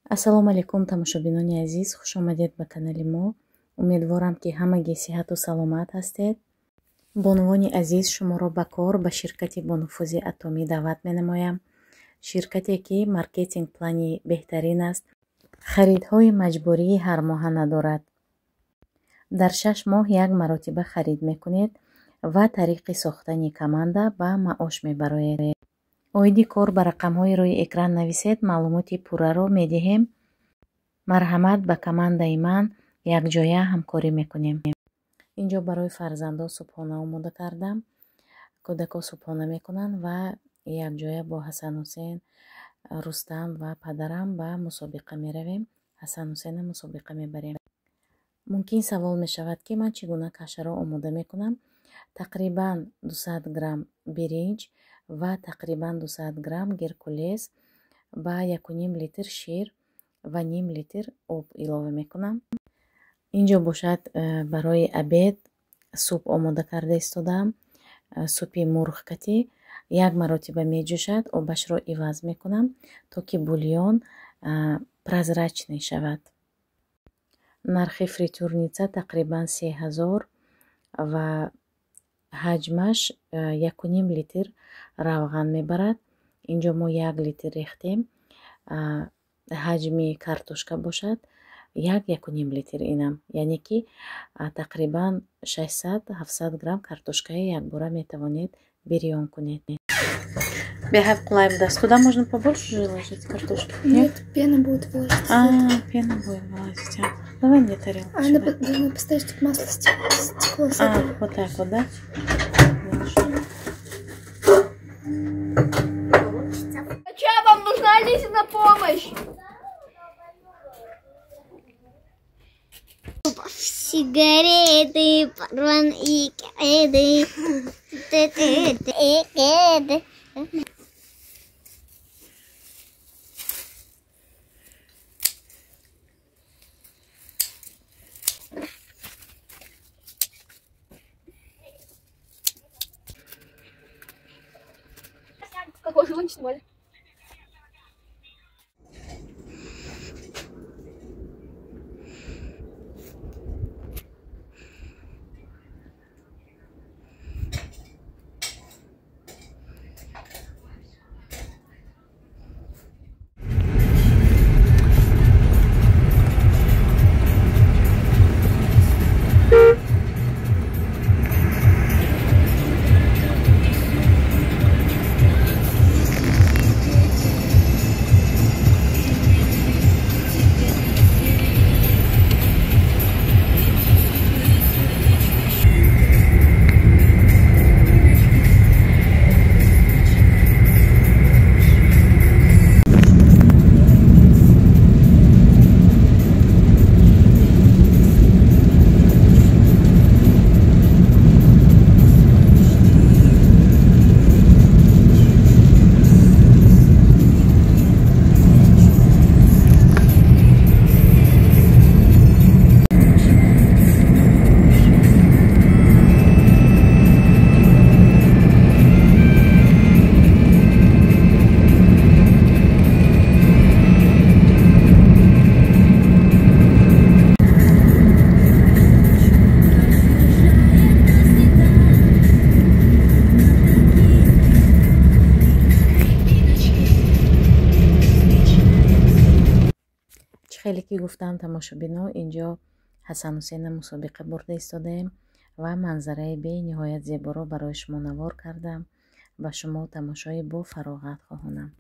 Ассалому алайкум, тамошобинони азиз, хуш омадед ба канали мо. Умедворам, ки ҳамагӣ сиҳату саломат ҳастед. Бонувони азиз, шуморо ба кор ба ширкати бонуфузи Атомӣ даъват менамоям. Ширкате, ки маркетинг плани беҳтарин аст, харидҳои маҷбурии ҳармоҳа надорад. Дар 6 моҳ як маротиба харид мекунед ва тариқи сохтани команда ба маош мебароед. Оиди кор ба рақамҳои рӯи экран нависед, маълумоти пурраро медиҳем. Марҳамат, ба командаи ман якҷоя ҳамкорӣ мекунем. Инҷо барои фарзандо субҳона омода кардам. Кӯдако субҳона мекунанд ва якҷоя бо Ҳасанҳусен, Рустам ва падарам ба мусобиқа меравем. Ҳасанҳусена мусобиқа мебарем. Мумкин савол мешавад, ки ман чӣ гуна кашаро омода мекунам. Тақрибан 200 грамм биринҷ ва тақрибан 200 грамм геркулес ба 1,5 литр шир ва ним литр об илова мекунам. Инҷо бошад, барои обед суп омода карда истодаам. Супи мурғкатӣ як маротиба меҷӯшад, обашро иваз мекунам, то ки бульон прозрачный шавад. Нархи фритюрница тақрибан 3000 ва ҳаҷмаш 1,5 литр равған мебарад. Инҷо мо 1 литр рехтем. Ҳаҷми картошка бошад як, 1,5 литр инам, яъне ки тақрибан 600-700 грамм картошкаи якбора метавонед бирён кунед. Беҳад қулай будааст. Туда можно побольше же ложить картошку? Нет, пена будет вылазить. А, пена будет вылазить. А. Давай мне тарелку. А надо должна поставить, чтобы масло стекло с А, этого. Вот так вот, да? Хорошо. А че, вам нужна Лизина помощь? Сигареты, порван и кеды. Кеды. Какой же снимали? Чӣ хеле ки гуфтам, тамошобино, инҷо Ҳасанҳусена мусобиқа бурда истодаем ва манзараи бениҳоят зеборо барои шумо навор кардам. Ба шумо тамошои бо фароғат хоҳонам.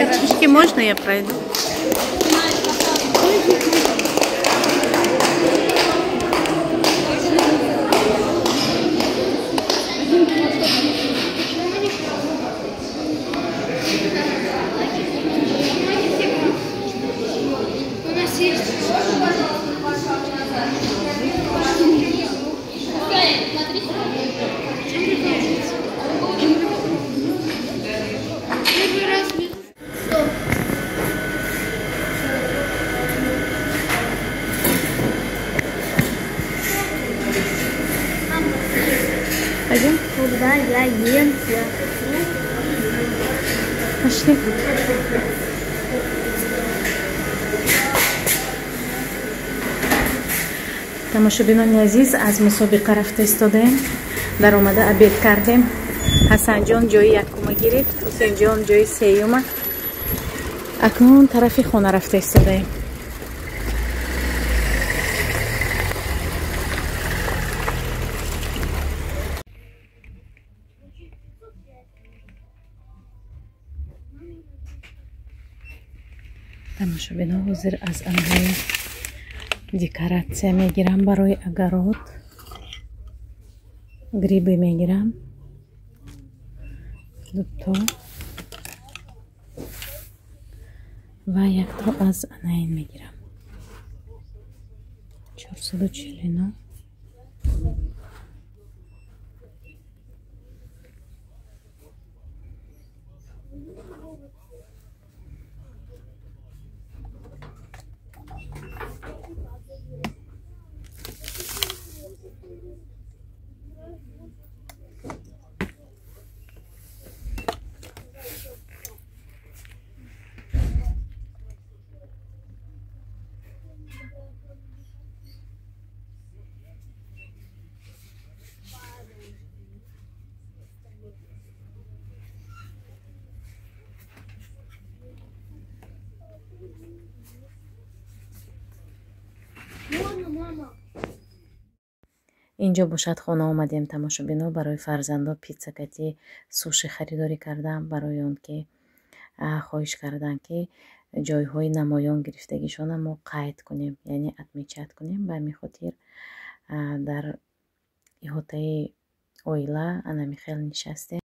Мальчишки, можно я пройду? Пойдем? Куда я ем? Пошли. Тамошобинони азиз, аз мусобиқа рафта истодаем. Даромада обед кардем. Ҳасанҷон ҷои якума гирифт, Ҳусейнҷон ҷои сеюма. Акнун тарафи хона рафта истодаем. Тамошобино, ҳозир аз анвои декоратсия мегирам барои огород. Грибы мегирам. Дуто. Ва якто аз анаин мегирам. 449. Инҷо бошад хона омадем, тамошобино, барои фарзандо питсакати суши харидорӣ кардам, барои он ки хоҳиш карданд, ки ҷойҳои намоён гирифтагишона мо қайд кунем, яъне отмечать кунем. Ба ҳамин хотир дар иҳотаи оила анами хел нишастем.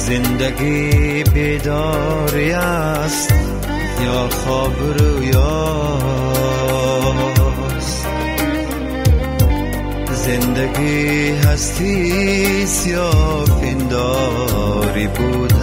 زندگی بیداری است یا خواب رویاست، زندگی هستی است یا پنداری بود.